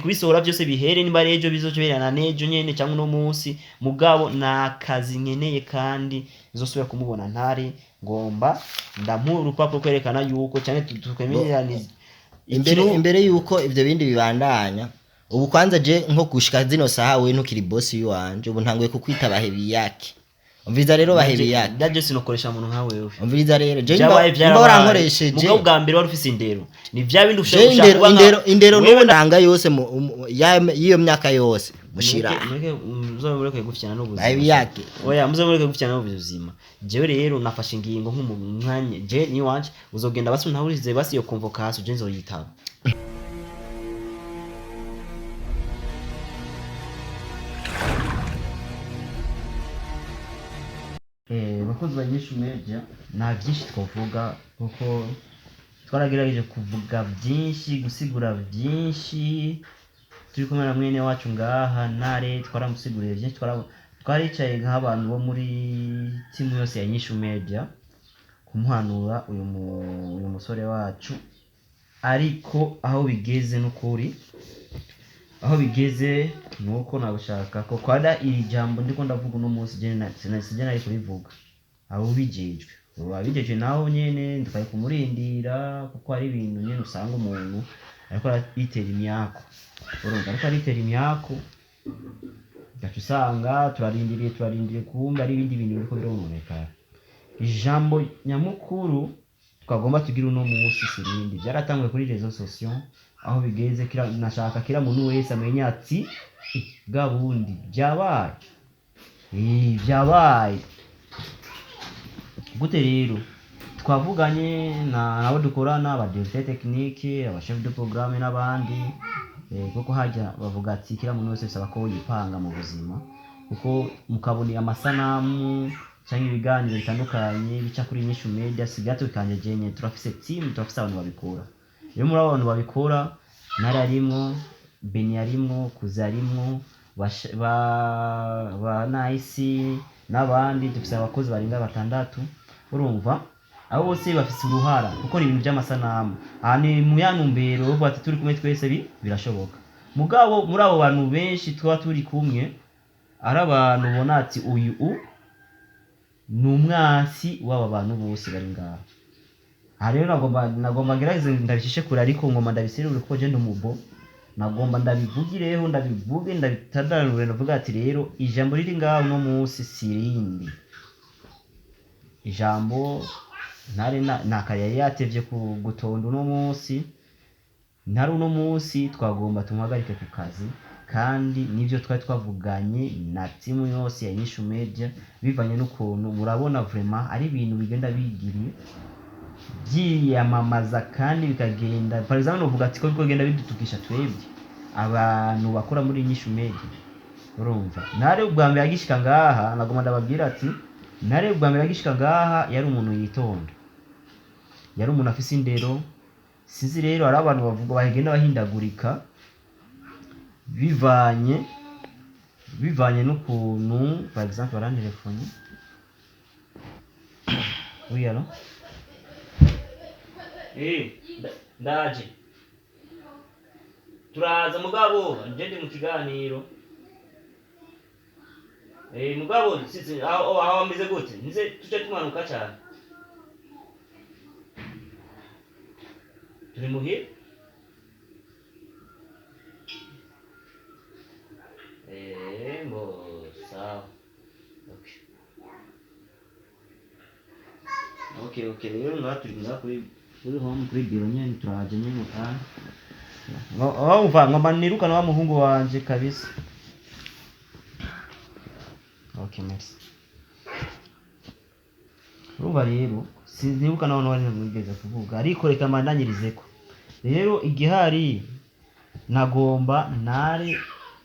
Kubisohora byose bihere, nimba ari ejo bizoberana n'ejo nyene cyangwa uno munsi. Mugabo nakazi nkeneye kandi nzosubira kumubona ntari ngomba ndamuha urupapuro kwerekana yuko cyane twemereraniza. Imbere imbere yuko ivyo bindi bibandanya, ubu kwanza je nko gushika zino saha we ntukiri boss yiwanje, ubu ntanguye kukwita Bahebiyake. Umviriza rero Bahebiyake. Ndaje sinokoresha umuntu nka wewe. Umviriza rero je Byabaye nimba byarabaye. warankoresheje. Mugabo bwa mbere wari ufise indero, ni vya bindi Je ushaka indero kuba nka- indero indero Wewe n'ubu ndanga yose y'iyo myaka yose mushira. Muze mureke gufyana n'ubuzima. Bahebiyake. Oya, muze mureke gufyana n'ubuzima. Jewe rero nafashe ingingo nk'umwanya je ni wanje uzogenda basi ntawurize basi iyo convocation je nzoyitaba. Bakozi ba Inyishu Media, nta byinshi twavuga kuko twaragerageje kuvuga byinshi, gusigura byinshi turi kumwe na mwene wacu ngaha Ntare. Twaramusiguriye byinshi, twaricaye nk'abantu bo muri timu yose ya Inyishu Media kumuhanura uyu musore wacu. Ariko aho bigeze n'ukuri, aho bigeze nuko nagushaka ko kwada iri jambo ndiko ndavuga uno munsi je sije nari kurivuga. Abo bijejwe ababijejwe naho nyene twari kumurindira, kuko hari ibintu nyene usanga umuntu ariko aritera imyako, urumva ariko aritera imyako, ugaca usanga turarindiriye turarindiriye, kumbe ari ibindi bintu biriko birononekara. Ijambo nyamukuru twagomba tugira uno munsi sirindi byaratanguye kuri réseaux sociaux. Aho bigeze kila nashaka kila muntu wese amenye ati: "Eh, bwa bundi byabaye." Byabaye gute rero? Twavuganye na nabo dukorana, aba directeur technique, aba chef de programme n'abandi, kuko hajya bavuga ati kila muntu wese bisaba ko yipanga mu buzima, kuko mukabona amasanamu cyangwa ibiganiro bitandukanye bica kuri Inyishu Media si byatukanje jenye. Turafise team, turafise abantu babikora. Rero muri abo bantu babikora, Ntare arimwo, Beni arimwo, Kuza arimwo, ba Nice n'abandi. Dufise abakozi barenga batandatu. Urumva abo bose bafise uruhara gukora ibintu by'amasanamu. Aha ni mu ya ntumbero yo kuvuga ati turi kumwe twese birashoboka. Mugabo muri abo bantu benshi tuba turi kumwe, ari abantu ubona ati uyu ni umwasi w'aba bantu bose bari ngaha. Aha rero nagomba ngerageze ndabicishe kure, ariko ngomba ndabiserure kuko je ndi umubo. Nagomba ndabivugireho, ndabivuge, ndabitadanure. Ndavuga ati rero ijambo riri ngaha uno munsi sirindi ijambo. Ntare nta kare yari yatevye ku gutonda uno munsi. Ntari uno munsi twagomba tumuhagarike ku kazi, kandi nibyo twari twavuganye na timu yose ya Inyishu Media, bivanye n'ukuntu murabona vraiment ari ibintu bigenda bigiriye byiyamamaza kandi bikagenda. Par exemple novuga ati ko bigenda bidutukisha twebwe abantu bakora muri Inyishu Media. Urumva Ntare ubwa mbere agishika ngaha, nagomba ndababwira ati Ntare ubwa mbere agishika ngaha yari umuntu yitonda, yari umuntu afise indero. Sinzi rero, hari abantu bavuga bagenda bahindagurika bivanye n'ukuntu. Par exemple barantelefone. Oui, allo? Ndaje, turaza mugabo nje ndi mu kiganiro. Mugabo sisi aho ameze gute, nize tuce tumanuka cyane, turi muhira. Mbo sawa. Okay. Okay, rero ngaha turi ngaha kuri home, kuri biro nyene, turaje nyene kandi. Wumva ngomba nirukana wa muhungu wanje kabisa. Okay, merci. Urumva rero sinibuka naho nari mwigeze kuvuga, ariko reka mbandanyirizeko. Rero igihari nagomba Ntare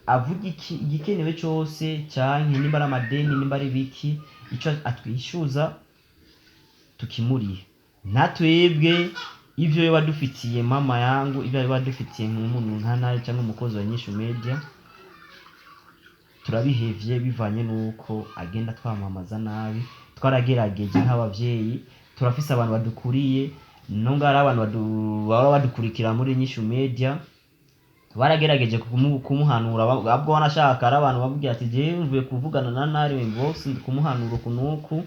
avuga iki igikenewe cyose, canke nimba ari amadeni, nimba ari biki, ico atwishyuza tukimuriye natwebwe ivyo yoba dufitiye mama yangu, ivyo yoba dufitiye nk'umuntu nka Ntare cyangwa umukozi wa Inyishu Media, turabihevye bivanye n'uko agenda twamamaza nabi. Twaragerageje nk'abavyeyi, turafise abantu badukuriye, nubwo hari abantu baba badukurikira muri Inyishu Media. Baragerageje kumuhanura, abwo wanashaka ari abantu bamubwira ati jewe mvuye kuvugana na Ntare Boss, kumuhanura uku nuku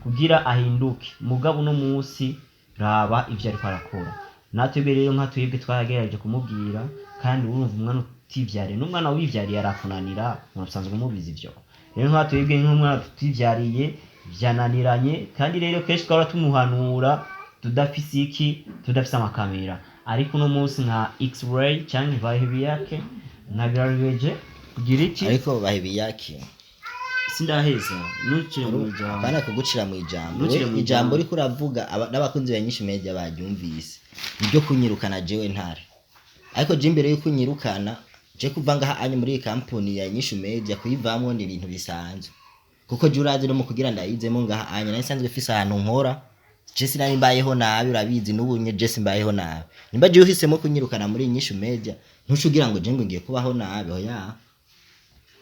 kugira ahinduke. Mugabo uno munsi raba ivyo ariko arakora. Natwebwe rero nka twebwe twaragerageje kumubwira, kandi urumva umwana utivyariye n'umwana wivyariye arakunanira, murasanzwe mubizi ivyo. Rero nka twebwe nk'umwana tutivyariye vyananiranye, kandi rero kenshi twara tumuhanura tudafise iki, tudafise amakamera. Ariko uno munsi nka X-ray canke Bahebiyake nagerageje kugira iki. Ariko Bahebiyake, Sindaheza, ntucire mu ijambo. Bana kugucira mu ijambo. Ntucire We, mu ijambo ijambo. uriko uravuga, n'abakunzi ba Nyinshi Media baryumvise, ibyo kunyirukana jewe Ntare. Ariko je imbere yuko unyirukana, je kuva ngaha anye muri iyi kampuni ya Nyinshi Media, kuyivamwo ni ibintu bisanzwe, kuko je urazi no mu kugira ndayizemo ngaha anye nari nsanzwe mfise ahantu nkora. Je sinari mbayeho nabi, urabizi, n'ubu nye je simbayeho nabi. Nimba je uhisemo kunyirukana muri Nyinshi Media, ntuce ugira ngo je ngo ngiye kubaho nabi, oya.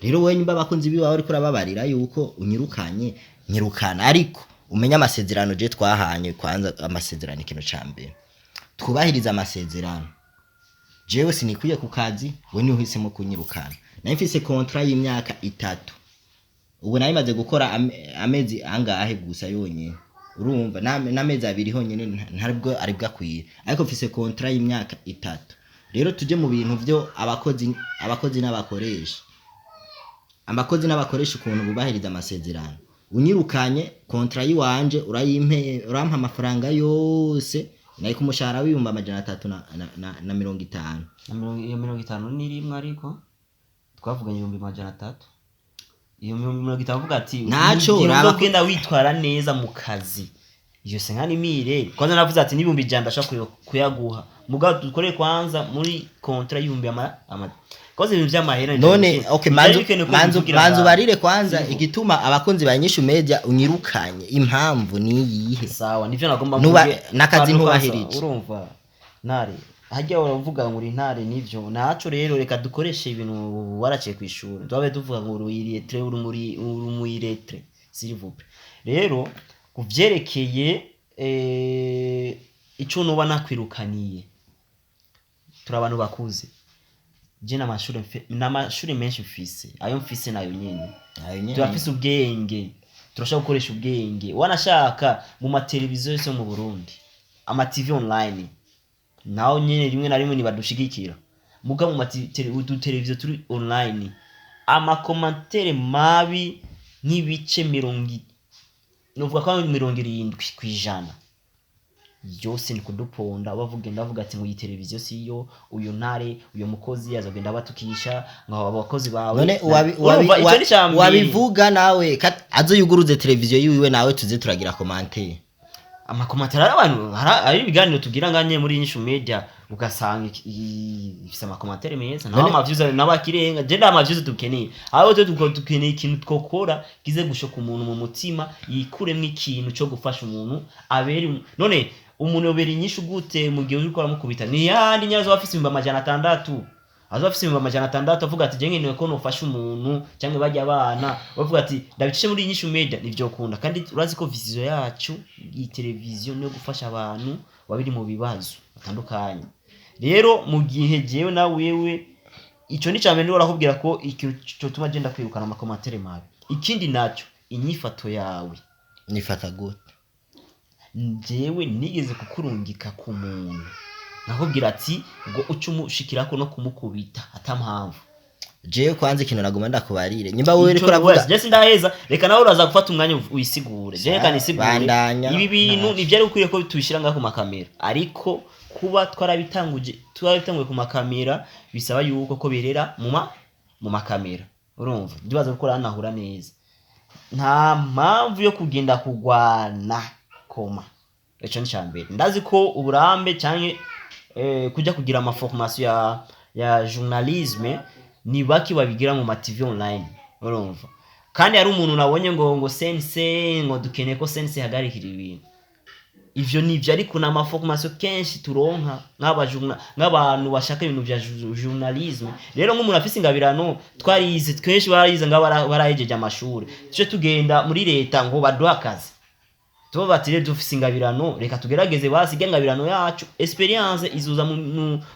Rero wowe nimba abakunzi biwawe uriko urababarira yuko unyirukanye, nyirukana, ariko umenye amasezerano je twahanye. Kwanza amasezerano, ikintu ca mbere twubahiriza amasezerano. Jewe sinikwiye ku kazi, we niwe uhisemo kunyirukana. Nari mfise contrat y'imyaka 3, ubu nari maze gukora amezi angahe gusa yonyene, urumva n'amezi 2 honyene, ntabwo aribwo akwiye, ariko mfise contrat y'imyaka 3. Rero tuje mu bintu vyo abakozi n'abakoresha, abakozi n'abakoresha ukuntu bubahiriza amasezerano. Unyirukanye, contrat yiwanje urayimpeye, urampa amafaranga yose nari ku mushahara w'350,000. Na iyo 51, ariko twavuganye 300,000. Iyo 50 avuga ati Ntaco, mu gihe raba uzogenda witwara neza mu kazi, iyo 50 000. Kwanza navuze ati n'100,000 ndashaka kuyaguha, mugabo dukore kwanza muri contrat y'ibihumbi ama kwanza ibintu vy'amahera. None okay, manzu bikenewe ko manzu bivugira manzu ngaho. barire kwanza Sivyo? igituma abakunzi ba Nyishu Media unyirukanye, impamvu ni iyihe? Sawa, nivyo nagomba mvuge. N'akazi Abantu ntubahirije. Urumva Ntare, hajya uravuga ngo uri Ntare, nivyo naco. Rero reka dukoreshe ibintu waraciye kw'ishuri, twabe tuvuga ngo uri illettré, uri muri uri mu illettré, s'il vous plaît. Rero kuvyerekeye ico noba nakwirukaniye, turi abantu bakuze. Je n'amashure menshi mfise, ayo mfise nayo nyene. Ayo nyene. Turafise ubwenge, turashobora gukoresha ubwenge. Wanashaka mu mateleviziyo yose yo mu Burundi, ama TV online naho nyene rimwe na rimwe ntibadushigikira, muga mu uduteleviziyo turi online, ama commentaires mabi nk'ibice novuga ko ari 70% yose ni kuduponda. Bavuga, ndavuga ati ngo iyi televiziyo siyo, uyu Ntare, uyu mukozi azogenda abatukisha ngo abo bakozi bawe. None Urumva, ico ni ca mbere. wabivuga nawe azoyuguruze televiziyo yiwiwe, nawe tuze turagira commentaire. Ama commentaires ari abantu, hari ibiganiro tugira nganye muri Nyishu Media, ugasanga ifise ama commentaires meza naho ama views nabo akirenga. Je nda ama views dukeneye, aho twe dukeneye ikintu twokora kize gushoka umuntu mu mutima, yikuremwo ikintu cyo gufasha umuntu abere. None umuntu yobera inyishu gute mu gihe uriko uramukubita? Ni yandi nyazo afise 600,000, azoba afise 600,000, avuga ati je nkeneye ko nofasha umuntu cyangwa bajya abana, bavuga ati ndabicishe muri Inyishu Media, nivyo kunda. Kandi urazi ko vision yacu iyi televiziyo niyo gufasha abantu babiri mu bibazo batandukanye. Rero mu gihe jewe na wewe, ico ni cambere ndiko ko ikintu cotuma genda kwirukana, ama commentaires mabi. Ikindi naco, inyifato yawe. Nifata gute? Jewe nigeze kukurungika ku muntu nakubwira ati ngo uce umushikirako no kumukubita ata mpamvu. Jewe kwanza ikintu naguma ndakubarire, nyimba wewe uriko Ico uravuga wese, je sindaheza, reka nawe uraza gufata umwanya wisigure. Je reka nisigure. Bandanya. Ibi bintu Ntacyo. ntivyari bikwiye ko tubishira ngaho ku makamera, ariko kuba twarabitanguje, twarabitanguye ku makamera, bisaba yuko ko birera mu makamera. Urumva, ndibaza ko uranahura neza, nta mpamvu yo kugenda kugwana koma. Ico ni cambere. Ndazi ko uburambe canke kuja kugira ama formation ya journalisme ni baki babigira mu ma TV online. Urumva, kandi hari umuntu nabonye ngo CNC, ngo dukeneye ko CNC ihagarikira ibintu ivyo nivyo, ariko ni ama formation kenshi turonka nk'abantu bashaka ibintu vya journalisme. Rero nk'umuntu afise ingabirano, twarize twinshi, barize nga barahejeje amashuri, tuje tugenda muri leta ngo baduhe akazi, tuba bati rero dufise ingabirano, reka tugerageze basi irya ngabirano yacu, experience izuza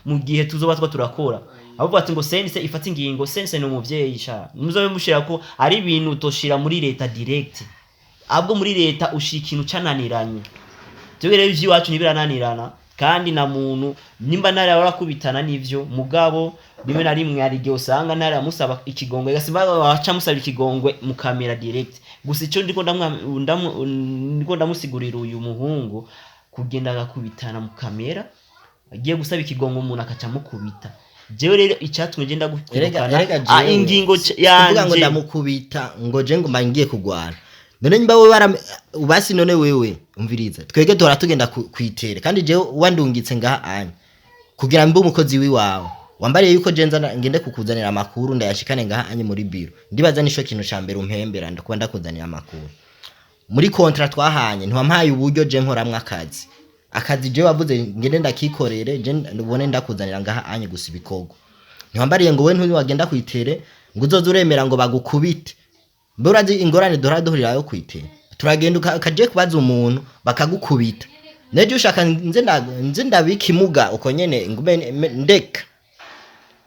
mu gihe tuzoba two turakora. Ahubwo ati ngo CNC ifate ingingo. CNC ni umuvyeyi sha, muzobe mushira ko ari ibintu utoshira muri leta direct, ahubwo muri leta ushira ikintu cananiranye. Twebwe rero ivy'iwacu ntibirananirana, kandi na muntu nimba ntare arakubitana n'ivyo, mugabo rimwe na rimwe hari igihe usanga ntare amusaba ikigongwe, gasimba baca musaba ikigongwe mu kamera direct. Gusa ico ndiko ndiko ndamusigurira, uyu muhungu kugenda agakubitana mu kamera, agiye gusaba ikigongwe umuntu akaca amukubita. Jewe rero icyatumye ngenda Erega gukwirukana, erega jewe ingingo kuvuga ngo yanje ndamukubita ngo je ngo mba ngiye kugwana, none nyimba wewe basi none wewe umviriza, twege duhora tugenda kwitere, kandi jewe wandungitse ngaha anya kugira mbe umukozi wiwawe, wambariye yuko je nzana ngende kukuzanira amakuru, ndayashikane ngaha anye muri biro. Ndibaza nico kintu ca mbere umpembera, ndakuba ndakuzanira amakuru. Muri contrat twahanye ntiwampaye uburyo je nkoramwo akazi. Akazi je wavuze ngende ndakikorere, je ubone ndakuzanira ngaha anye gusa ibikorwa. Ntiwambariye ngo we ntiwagenda kwitere ngo uzoze uremera ngo bagukubite. Mbe urazi ingorane duhora duhurirayo kwitere? Turagenda ukaje kubaza umuntu bakagukubita. Nejo ushaka nze ndabikimuga uko nyene ngume ndeka.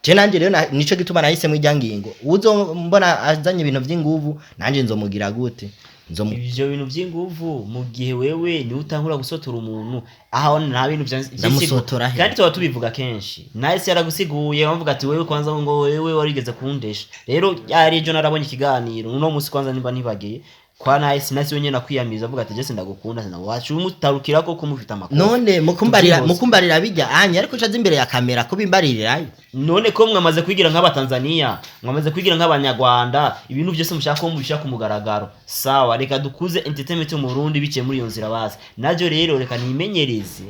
Je nanje rero nico gituma nahisemo irya ngingo. Uzo mbona azanye ibintu vy'inguvu, nanje nzomugira gute? Nzomu Ivyo bintu vy'inguvu, mu gihe wewe niwe utangura gusotora umuntu, aho nta bintu vy'insigo. Ndamusotora he? Kandi tuba tubivuga kenshi, nahise yaragusiguye, bavuga ati wewe kwanza ngo wewe warigeze kundesha. Rero yari ejo narabonye ikiganiro uno munsi kwanza, nimba ntibagiye kwa nahise wenyene nakwiyamiza, avuga ati jese ndagukunda, sinawacu umutarukira ko kumufita amakuru. None mukumbarira Tuvyihuse. Mukumbarira bijya anya, ariko ucaza imbere ya kamera kubimbaririrayo. None ko mwamaze kwigira nk'abatanzania, mwamaze kwigira nk'abanyarwanda, ibintu byose mushaka ko mubishaka ku mugaragaro. Sawa, reka dukuze entertainment yo mu Burundi biciye muri iyo nzira. Bazi naryo rero, reka nimenyereze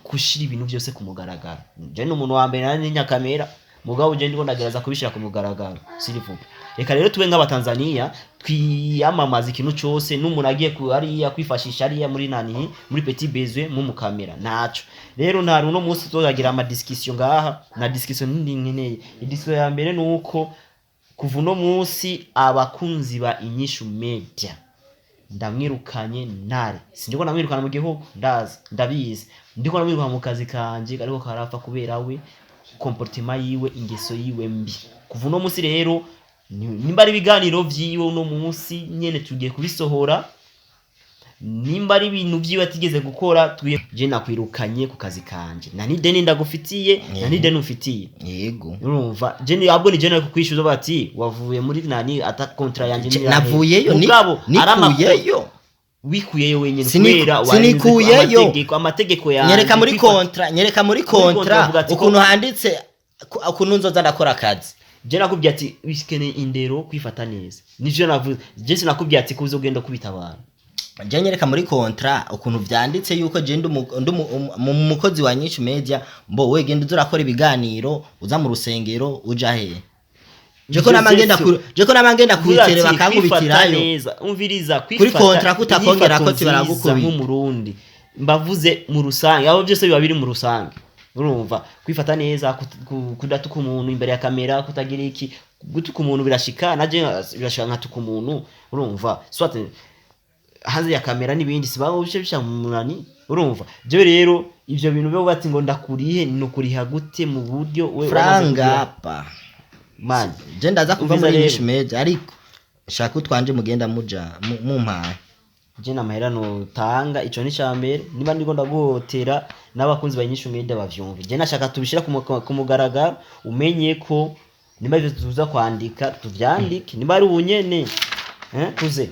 gushira ibintu byose ku mugaragaro. Je ni umuntu wa mbere nari nyakamera, mugabo je ndiko ndagerageza kubishira ku mugaragaro, sirivuga. Reka rero tube nk'abatanzania, twiyamamaza ikintu cyose n'umuntu agiye ku hariya kwifashisha hariya muri nani, muri petit besoin mu mukamera naco. Rero nta runo munsi tuzagira ama discussion ngaha, na discussion nindi nkeneye. Discussion ya mbere nuko kuva uno munsi abakunzi ba Inyishu Media ndamwirukanye ntare. Sindiko ndamwirukana mu gihugu, ndazi, ndabizi, ndiko ndamwirukana mu kazi kanje, ariko karapfa kubera we comportement yiwe, ingeso yiwe mbi. Kuva uno munsi rero, nimba ari ibiganiro vyiwe, uno munsi nyene tugiye kubisohora. Nimba ari ibintu vyiwe atigeze gukora, tugiye. Je nakwirukanye ku kazi kanje, nta n'ideni ndagufitiye, nta n'ideni umfitiye. Yego. Urumva, je ni ahubwo ni je nari kukwishyuza, bati wavuye muri nani, ata contrat yanje Navuyeyo mugabo ari nikuyeyo. Wikuyeyo wenyine kubera warenze Sinikuyeyo. amategeko yanjye. Nyereka muri contrat, nyereka muri contrat kontra avuga ati ukuntu handitse ukuntu nzoza ndakora akazi. Je nakubwiye ati wikeneye indero, kwifata neza, nivyo navuze. Je sinakubwiye ati kuza ugenda kubita abantu. Je nyereka muri contrat ukuntu vyanditse yuko je ndi umukozi wa Nyinshi Media, mbo we genda uza urakora ibiganiro, uza mu rusengero, uja hehe. Je ko nama ngenda je ko nama ngenda Uvuga kwitere ati, kwifata bakankubitirayo. neza, umviriza, Kuri kwifata contrat kutakongera ko inyifato nziza tibaragukubita. nk'umurundi, mbavuze mu rusange, aho byose biba biri mu rusange. Urumva, kwifata neza, kudatuka umuntu imbere ya kamera, kutagira iki, gutuka umuntu birashika, naje birashika nkatuka umuntu, urumva, soit hanze ya kamera n'ibindi, sibaho bice bisha mu munani. Urumva, je rero ivyo bintu byo bati ngo ndakurihe, nukuriha gute mu buryo we wamaze Franga kugira- pa Man. Je ndaza kuva Umviza muri rero. Nyinshi Media, ariko shaka utwanje mugenda muja mumpaye. Je namahera notanga, ico ni cambere. Niba ndiko ndaguhotera, n'abakunzi ba Inyishu Media bavyumve, je nashaka tubishira ku mugaragaro, umenye ko nimba ivyo tuza kwandika tuvyandike, nimba ari ubunyene, tuze,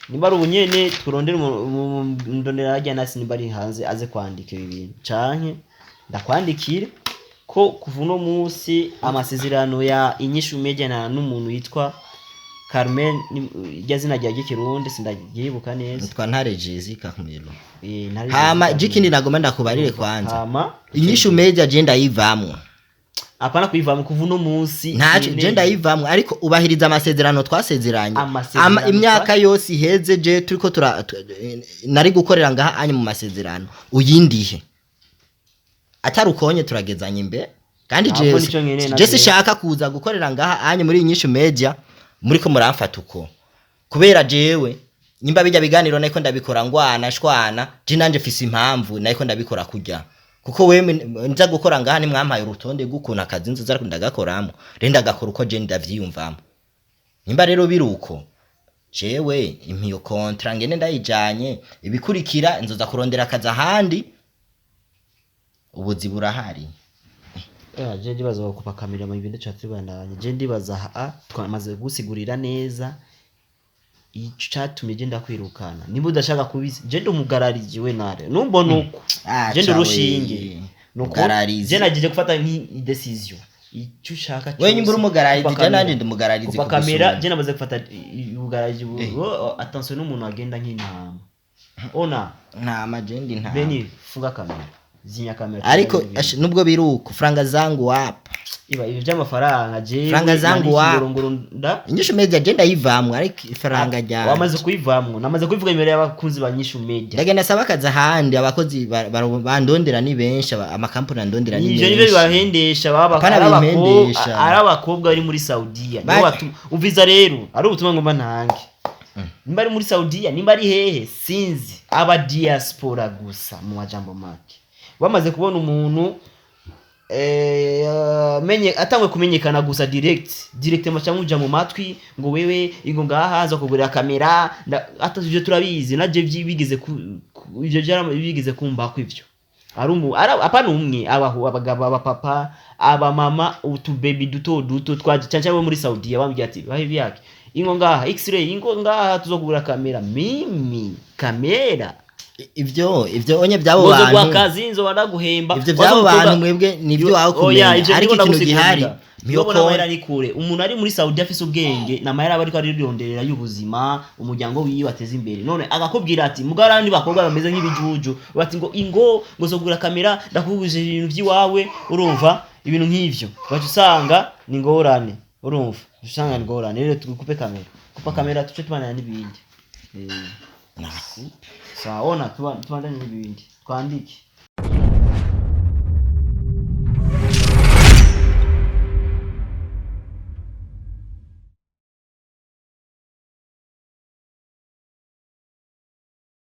nimba ari ubunyene turondere ndondera harya nasi, nimba ari hanze aze kwandika ibi bintu, canke ndakwandikire ko kuva uno munsi amasezerano ya Inyishu Media na n'umuntu yitwa Carmen, irya zina rya gikirundi sindaryibuka neza. Nitwa Ntare Jezi Carmelo. Ntare Hama Jezi. jikindi nagomba ndakubarire kwanza. Hama Inyishu Media je ndayivamwo. Apana kuyivamo, kuva uno munsi Ntaco nyene. je ndayivamwo, ariko ubahiriza amasezerano twasezeranye. Amasezerano Imyaka yose iheze je turiko tura nari gukorera ngaha anye mu masezerano, uyindihe atari ukonye turagezanya imbere. Kandi Ntabwo je nico nkeneye na je jewe. Sishaka kuza gukorera ngaha anye muri Inyishu Media muriko muramfata uko, kubera jewe nyimba bijya biganiro nariko ndabikora ngwana shwana, je nanje mfise impamvu nariko ndabikora kurya. Kuko wewe nza gukora ngaha nimwampaye urutonde rw'ukuntu akazi nzoza ariko ndagakoramo, rero ndagakora uko je ndavyiyumvamo. Nimba rero biri uko, jewe impiyo contrat ngene ndayijanye, ibikurikira nzoza kurondera akazi ahandi, ubuzi burahari. Je ndibaza bakupa kamera mu ibintu cyacu tubandanye. Je ndibaza ha twamaze gusigurira neza ico catumye je ndakwirukana. Nimba udashaka kubizi, je ndi umugarariji we nare numbona uko. Ah, Je ndi ca urushinge. we. Nuko Mugararizi. je nagiye gufata nki decision icyo ushaka. Wewe nyimba uri umugararizi, Kupa je kamera. nanje ndi umugararizi. Kupa kamera. Kugusumba. Je namaze gufata ubugarariji attention n'umuntu agenda nk'intama ona. Ntama, je ndi ntama. Beni, funga kamera, zinya kamera. Ariko tugende ash, nubwo biri uko, franga zangu wapa. Iba ibyo by'amafaranga jewe Franga zangu wa- ngorongoro nda. Inyishu Media je ndayivamwo, ariko ifaranga ryanje Wamaze kuyivamwo, namaze kubivuga imbere y'abakunzi ba Nyishu Media. Ndagenda saba akazi ahandi, abakozi bandondera ni benshi, amakampani andondera ni Ivyo nivyo menshi. bibahendesha baba Apana ari bimpendesha. ari abakobwa bari muri Saudiya nibo batuma. Umviza rero, ari ubutumwa ngomba ntange. Nimba ari muri Saudiya, nimba ari hehe sinzi, aba diaspora gusa mu majambo make bamaze kubona umuntu menye atangwe kumenyekana gusa, direct direct cyangwa uja mu matwi ngo wewe ingo ngaha aza kugurira kamera ata ivyo turabizi naje bigeze ivyo bigeze kumbako ivyo ari umu apana umwe, abahu abagabo, abapapa, abamama, utubebi duto duto twaje cyane cyane bo muri Saudiya bambwiye ati bahe byake ingo ngaha x-ray, ingo ngaha tuzokugura kamera, mimi kamera. Ivyo onye byabo ngo zo bantu kazi nzo baraguhemba. Ivyo byabo bantu mwebwe nivyo wawe kumenya, ariko ikintu gihari niyo niyo amahera ari kure. Umuntu ari muri Saudi afise ubwenge n'amahera aba ariko arironderera y'ubuzima umuryango wiwe ateze imbere, none agakubwira ati mugabo abandi bakobwa bameze nk'ibijuju bati ngo ingo ngo zogura kamera ndakugurije ibintu by'iwawe, urumva ibintu nk'ivyo baca usanga ni ngorane, urumva usanga ni ngorane. Rero tukupe kamera, kupa kamera tuce tubandanya n'ibindi. Sawa, ona tubandanye n'ibindi twandike.